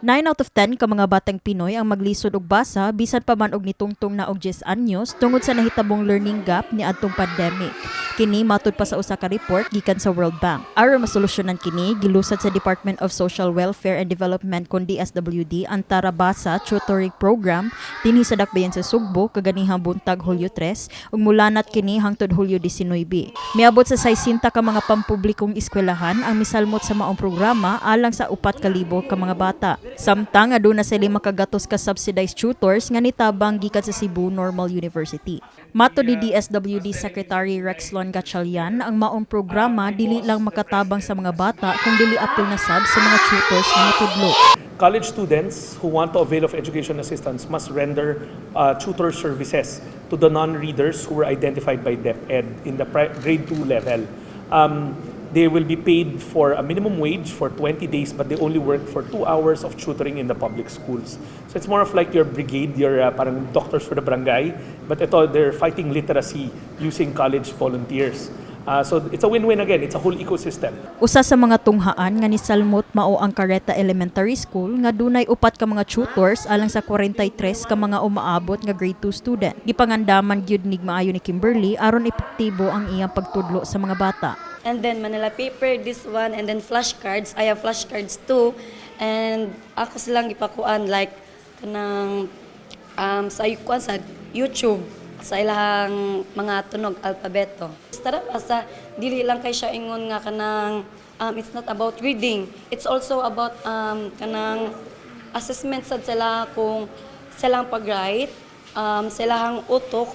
9 out of 10 ka mga batang Pinoy ang maglisod og basa bisan pa man og nitungtong na og 10 anyos tungod sa nahitabong learning gap niadtong pandemic. Kini matud pa sa usa ka report gikan sa World Bank. Aron masolusyonan kini, gilusad sa Department of Social Welfare and Development kon DSWD ang Tara Basa Tutoring Program dinhi sa dakbayan sa Sugbo kaganihang buntag, Hulyo 3, ug mulanat kini hangtod Hulyo 19. Miabot sa 60 ka mga pampublikong eskwelahan ang misalmot sa maong programa alang sa 4,000 ka mga bata. Samtang aduna sa 500 ka subsidized tutors nga nitabang gikan sa Cebu Normal University. Matod ni DSWD Secretary Rexlon Gatchalian, ang maong programa dili lang makatabang sa mga bata kung dili apil na sab sa mga tutors nga motudlo. College students who want to avail of education assistance must render tutor services to the non-readers who were identified by DepEd in the grade 2 level. They will be paid for a minimum wage for 20 days, but they only work for 2 hours of tutoring in the public schools. So it's more of like your brigade, your parang doctors for the barangay, but ito, they're fighting literacy using college volunteers. So it's a win-win again. It's a whole ecosystem. Usa sa mga tunghaan nga nisalmot mao ang Carreta Elementary School nga dunay upat ka mga tutors alang sa 43 ka mga umaabot nga grade 2 student. Gipangandaman gyud nig maayo ni Kimberly aron epektibo ang iyang pagtudlo sa mga bata. And then Manila paper, this one, and then flashcards. I have flashcards too. And ako silang gipakuan like kanang sa kuan sa YouTube sa ilang mga tunog alpabeto. Tara basta dili lang kay siya ingon nga kanang it's not about reading. It's also about kanang assessment sad sila kung silang pag-write, silang utok,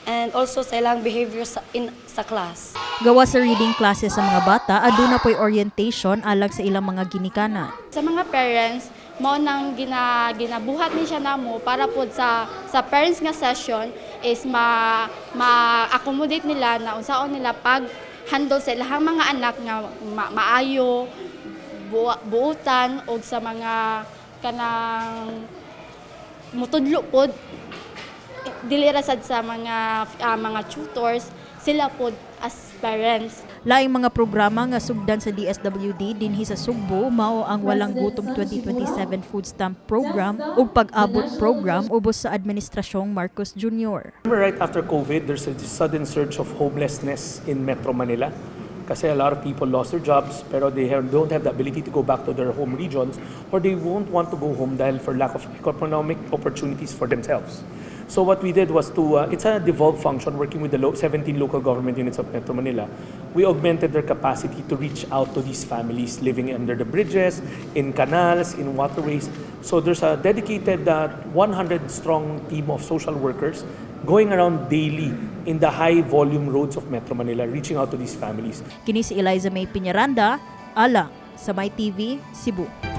and also silang behavior sa class. Gawas sa reading classes sa mga bata, aduna po'y orientation alang sa ilang mga ginikanan. Sa mga parents, mao nang ginabuhat ni siya namo para pod sa parents nga session is ma ma-accommodate nila na unsaon nila pag handle sa ilahang mga anak nga maayo buutan og sa mga kanang mutudlo pod, dili ra sad sa mga tutors, sila pod as parents. Laing mga programa nga sugdan sa DSWD dinhi sa Sugbo mao ang Walang Gutom 2027 Food Stamp Program ug Pag-abot Program ubos sa Administrasyong Marcos Jr. Remember, right after COVID, there's a sudden surge of homelessness in Metro Manila. Kasi a lot of people lost their jobs, pero they don't have the ability to go back to their home regions or they won't want to go home dahil for lack of economic opportunities for themselves. So what we did was to, it's a devolved function working with the 17 local government units of Metro Manila. We augmented their capacity to reach out to these families living under the bridges, in canals, in waterways. So there's a dedicated 100 strong team of social workers going around daily in the high volume roads of Metro Manila, reaching out to these families. Kini si Eliza May Piñaranda, alang sa My TV, Cebu.